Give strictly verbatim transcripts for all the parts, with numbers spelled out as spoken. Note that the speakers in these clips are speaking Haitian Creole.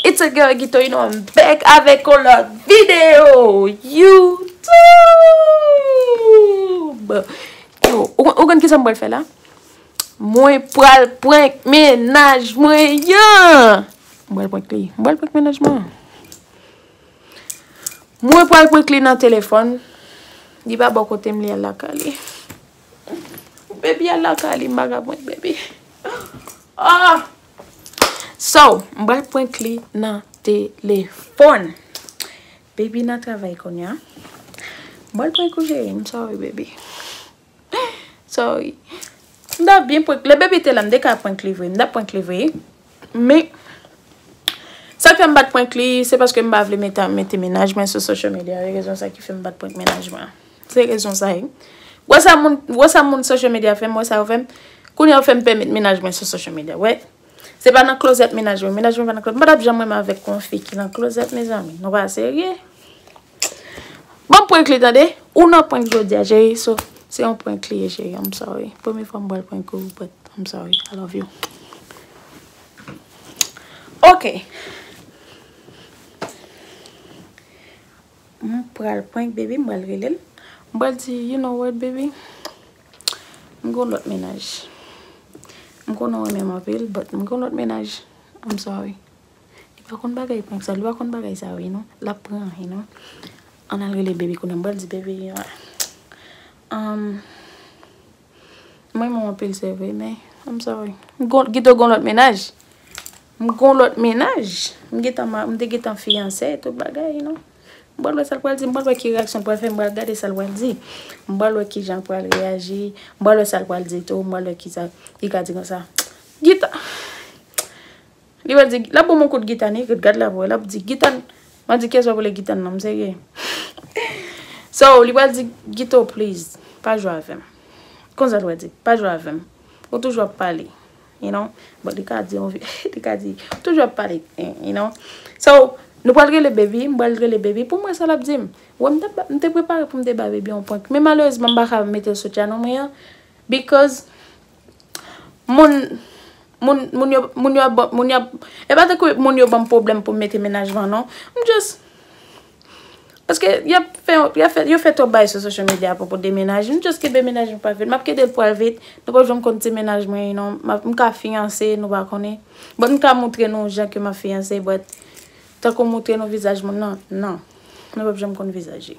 It's a girl Gito, you know, I'm back avèk yon lòt videyo YouTube. Yo, ou, ou konn kisa m pral fè la? Mwen pral prank mennaj mwen an. Mwen pral prank li. Mwen pral prank mennaj mwen an. Mwen pral prank li nan telefòn. Li pa bò kote m, li al lakay li. Baby al lakay li, m pa ka prank baby. Ah! So, m pral prank li nan telefòn. Baby nan travay kounye a. M pral prank ou, cheri, m sorry, baby. Sorry. M ta byen prank. Lè baby te la, m te ka prank li vre. M ta prank li vre. Men, sa k fè m pa t prank li, se paske m pa vle mete, mete mennaj mwen sou social media. Se rezon sa ki fè m pa t prank mennaj mwen. Se rezon sa, wi. Wè sa moun, wè sa moun social media fè m, wè sa yo fè m. Kounye a yo fè m pèmèt mennaj mwen sou social media. Wè. Se pa nan klozèt mennaj mwen. Mennaj mwen pa nan klozèt. M pa t ap janm renmen avèk yon fi ki nan klozèt, mezanmi. Nou pa serye. Bon, prank li, tande. Ou nan prank jodi a, cheri. So, se yon prank li ye, cheri. I'm sorry. Premye fwa m pral prank ou, but I'm sorry. I love you. Ok. M pral prank baby, m pral rele l. M pral di, you know what, baby? M gon lòt mennaj. M konnen w renmen m anpil, but m gon lòt mennaj. I'm sorry. Li pa konn bagay prank sa, li pa konn bagay sa, wi, non. L ap pran, you know. Ann al rele baby kounye a, m pral di baby, um, mwen renmen w anpil, se vre, men I'm sorry. M gon, Gito gon lòt mennaj. M gon lòt mennaj. M gentan ma-, m te gentan fiyanse, tout bagay, you know. M pral wè sa l pral di, m pral wè ki reyaksyon l pral fè, m pral gade sa l pral di. M pral wè ki jan l pral reyaji, m pral wè sa l pral di tou, m pral wè ki sa li ka di konsa. Gita. Li pral di, l ap ban m yon kout gita, ni, gad la pou wè, l ap di, Gita, m a di, kiyès w ap rele Gita nan, m serye. So, li pral di, Gito, please, pa jwe avè m. Konsa l pral di, pa jwe avè m. Ou toujou ap pale. You know? But li ka di, li ka di, toujou ap pale, eh, you know? So, nou pral rele baby, m pral rele baby pou m wè sa l ap di m. Wè, m te, m te prepare pou m te ba baby yon prank. Men malerezman, m pa ka mete l sou channel mwen an. Because moun, moun, moun yo, moun yo ap ban, moun yo ap, e pa tankou moun yo ban m pwoblèm pou m mete mennaj mwen an, non. M just Paske y ap fè, y ap fè, yo fè twòp bagay sou social media apwopo de mennaj. M just kenbe mennaj mwen private. M ap kenbe l private. Nou p ap janm konn ti mennaj mwen, non. M ap, m ka fiyanse, nou pa konnen. But m ka montre nou jan ke m ap fiyanse, but tankou montre nou vizaj moun nan, non. Nou p ap janm konn vizaj li.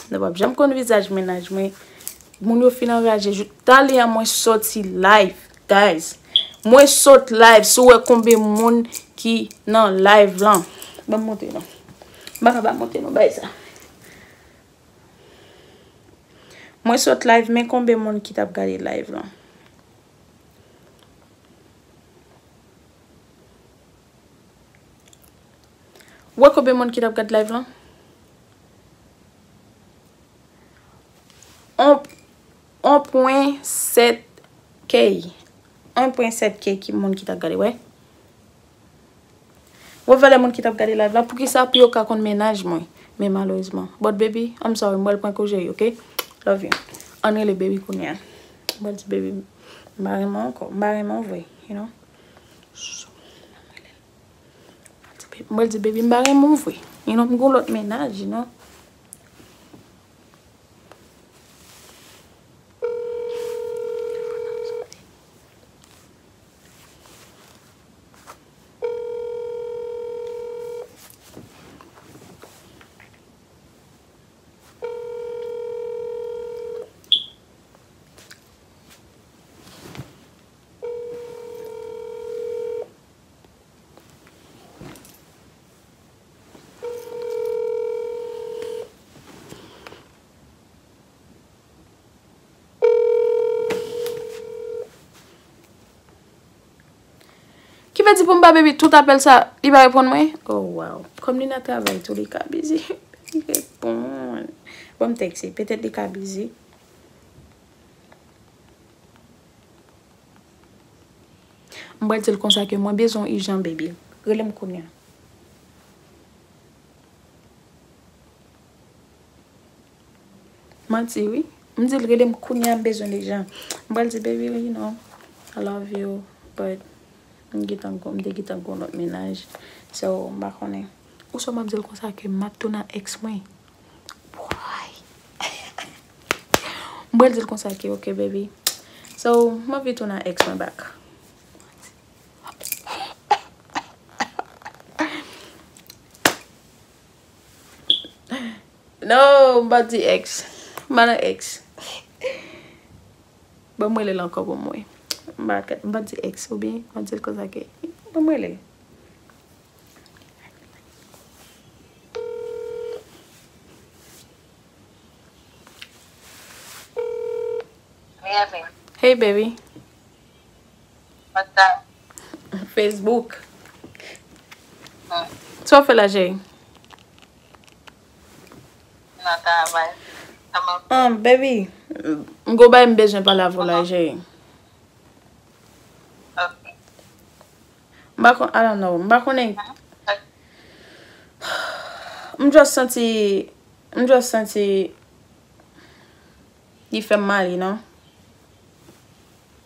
Nou p ap janm konn vizaj mennaj mwen. Moun yo fin anraje. Jou, talè a mwen soti live, guys. Mwen sot live, si w wè konbyen moun ki nan live lan. Ban m montre nou. M pa ka pa montre nou bagay sa. Mwen sot live, men konbyen moun ki t ap gade live lan. Wè konbyen moun ki t ap gad live lan? On, on pwen sèt K. On pwen sèt K ki moun ki t ap gade, wè. Wè valè moun ki t ap gade live la. Poukisa pou yo ka konn mennaj mwen? Men malerezman. But baby, I'm sorry, m pral prank ou, cheri, ok? Love you. Ann rele baby kounye a. M pral di baby, m pa renmen w ankò. M pa renmen w vre, you know? M pral di baby, m pa renmen w vre. You know, m gon lòt mennaj, you know. Ki vle di pou m ba baby tout apèl sa, li pa reponn mwen? Oh, wow. Kòm li nan travay tou, li ka busy. Li reponn. Ban m tèks li. Petèt li ka busy. M pral di l konsa ke mwen bezwen w ijan, baby. Rele m kounye a. Manti, wi. M di l rele m kounye a, m bezwen l ijan. M pral di, baby, you know, I love you, but M gentan gon, m te gentan gon lòt mennaj. So, m pa konnen. Ou sò m ap di l konsa ke m ap tounen ak ex mwen. Boy. M pral di l konsa ke, ok, baby. So, m anvi tounen ak ex mwen back. No, m pa di ex. M pa nan ex. Ban m rele l ankò pou m wè. M pa, m pa di ex oubyen m pa di l konsa ke. Ban m rele l. Hey, baby. What's up? Facebook. Hmm. Sa w fè la, cheri? Nan travay. Kòman? Um, baby, m gon bagay m bezwen pale avè w la, cheri. Ok. M pa kon, I don't know. M pa konnen. Hmm? M just santi, m just santi li fè m mal, you know.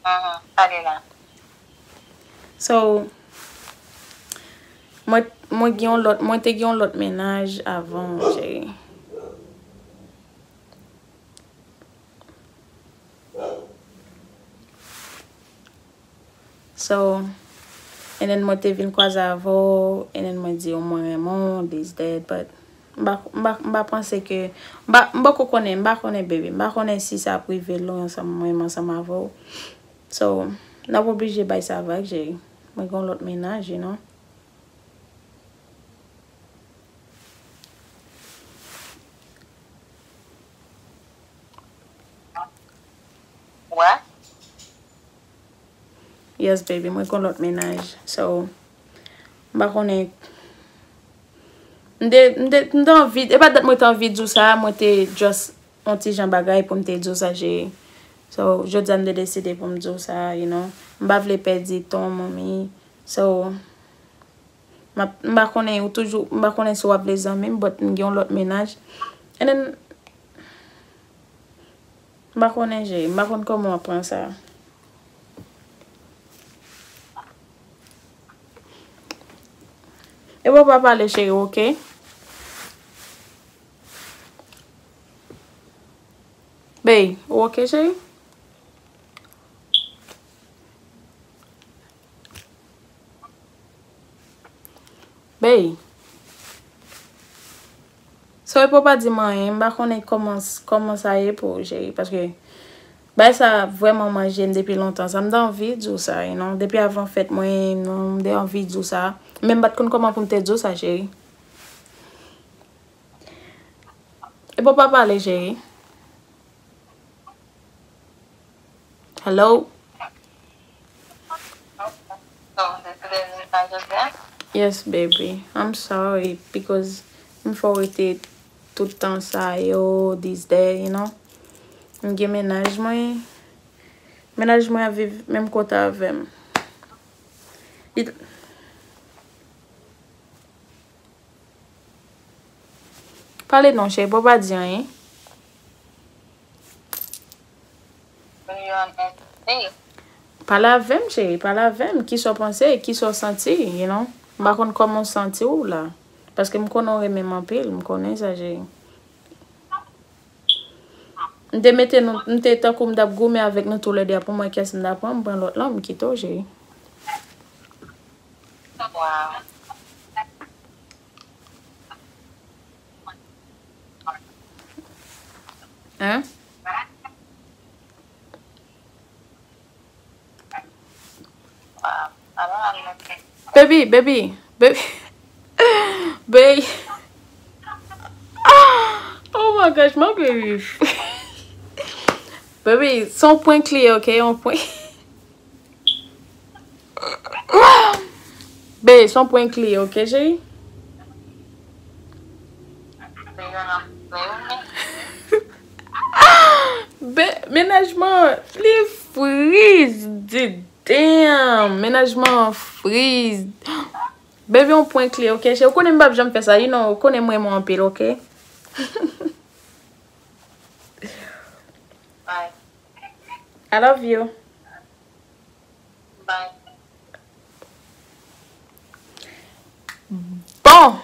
Mhm, pale la. So, mwen, mwen gen yon lòt, mwen te gen yon lòt mennaj avan, cheri. So, and then mwen te vin kwaze avè w, and then mwen di w mwen renmen w, this, that, but m pa, m pa, m pa panse ke, m pa, m poko konnen, m pa konnen, baby, m pa konnen si sa ap rive lwen ansanm, mwen menm ansanm avè w. So, n ap oblije bay sa vag, cheri. Mwen gen yon lòt mennaj, you know. What? Yes, baby, mwen gon lòt mennaj. So, m pa konnen. M te, m te, m te anvi, e pa dat mwen te anvi di w sa, mwen te just yon ti jan bagay pou m te di w sa, cheri. So, jodi a m te deside pou m di w sa, you know. M pa vle pèdi ton, manmi. So, m ap, m pa konnen ou toujou, m pa konnen si w ap vle zanmi m, but m gen yon lòt mennaj. And then, m pa konnen, cheri, m pa konn kòman w ap pran sa. E w pa pale, cheri, ok? Babe, ou ok, cheri? Babe. So, e pou w pa di m anyen, m pa konnen kòman, kòman sa ye pou ou, cheri, paske bagay sa vrèman manje m depi lontan. Sa m te anvi di w sa, you know, depi avan fèt mwen, non, m te anvi di w sa. Men m pa t konn kòman pou m te di w sa, cheri. E pou w pa pale, cheri. Hello? Yes, baby. I'm sorry because m fè w rete tout tan sa yo, this, that, you know. M gen mennaj mwen. Mennaj mwen ap viv menm kote avè m. Li t- Pale non, cheri, pou w pa di anyen. Pale avè m, cheri, pale avè m. Kisa w panse, kisa w santi, you know? M pa konn kòman w santi w la. Paske m konnen w renmen m anpil, m konnen sa, cheri. M te mete nou, m te tankou m t ap goumen avèk nou toulède a pou m wè kiyès m t ap pran, m pran lòt lan, m kite w, cheri. Hein? Baby, baby, baby, baby. Oh my gosh, my baby. Baby, se yon prank li ye, ok? Yon prank. Babe, se yon prank li ye, ok, cheri? Be, mennaj mwen, li friz, di damn, mennaj mwen friz. Baby, yon prank li ye, ok, cheri? Ou konnen m p ap janm fè sa, you know, ou konnen m renmen w anpil, ok? Bye. I love you. Bye. Bon!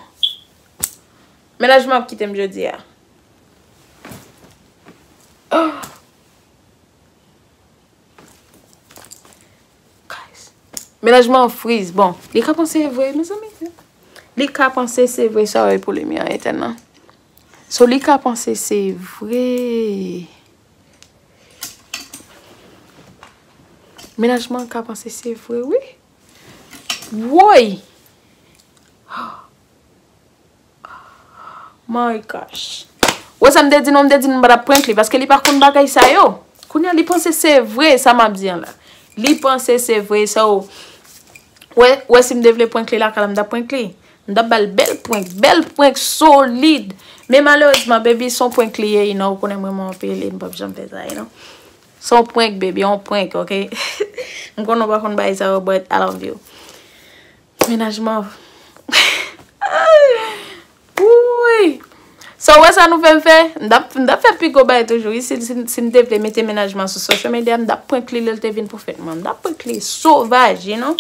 Mennaj mwen ap kite m jodi a. Guys. Mennaj mwen an friz. Bon, li ka panse e vre, mezanmi. Li ka panse se vre sa wè pou li mi an etèn nan. So, li ka panse se vre. Mennaj mwen ka panse se vre, wi. Woy! My gosh. Wè sa m te di nou, m te di nou m pa t ap prank li, paske li pa konn bagay sa yo. Kounye a, li panse se vre, sa m ap di an la. Li panse se vre, sa yo. Wè, wè si m te vle prank li lakay la, m t ap prank li. M t ap ba l bèl prank, bèl prank solid. Men malerezman, baby, se yon prank li ye, you know, ou konnen mwen, mwen anpil, e m p ap janm fè sa, you know. Se yon prank, baby, yon prank, ok? M konnen w pa konn bagay sa yo, but I love you. Mennaj mwen. Woy! So, wè sa nou fè m fè? M t ap, m t ap fè pi gwo bagay toujou. Wi, si, si, si m te vle mete mennaj mwen sou social media, m t ap prank li lè l te vin pou fèt mwen. M t ap prank li sovaj, you know?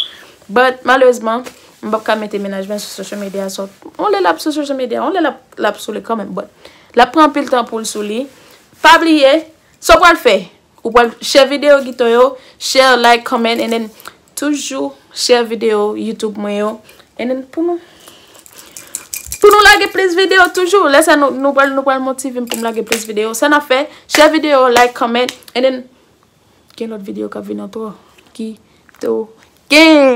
But, malerezman, m p ap ka mete mennaj mwen sou social media. So, yon lè l ap sou social media, yon lè l ap, l ap sou li kanmenm. But, l ap pran anpil tan pou l sou li. Pa bliye, sa w pral fè? Ou pral share videyo Guito yo, share, like, comment, and then toujou share videyo YouTube mwen yo. And then pou nou, pou nou lage plis videyo toujou. Lè sa nou, nou pral, nou pral motive m pou m lage plis videyo. Sa n ap fè, share videyo, like, comment, and then gen lòt videyo k ap vin an tou. Guito Gang!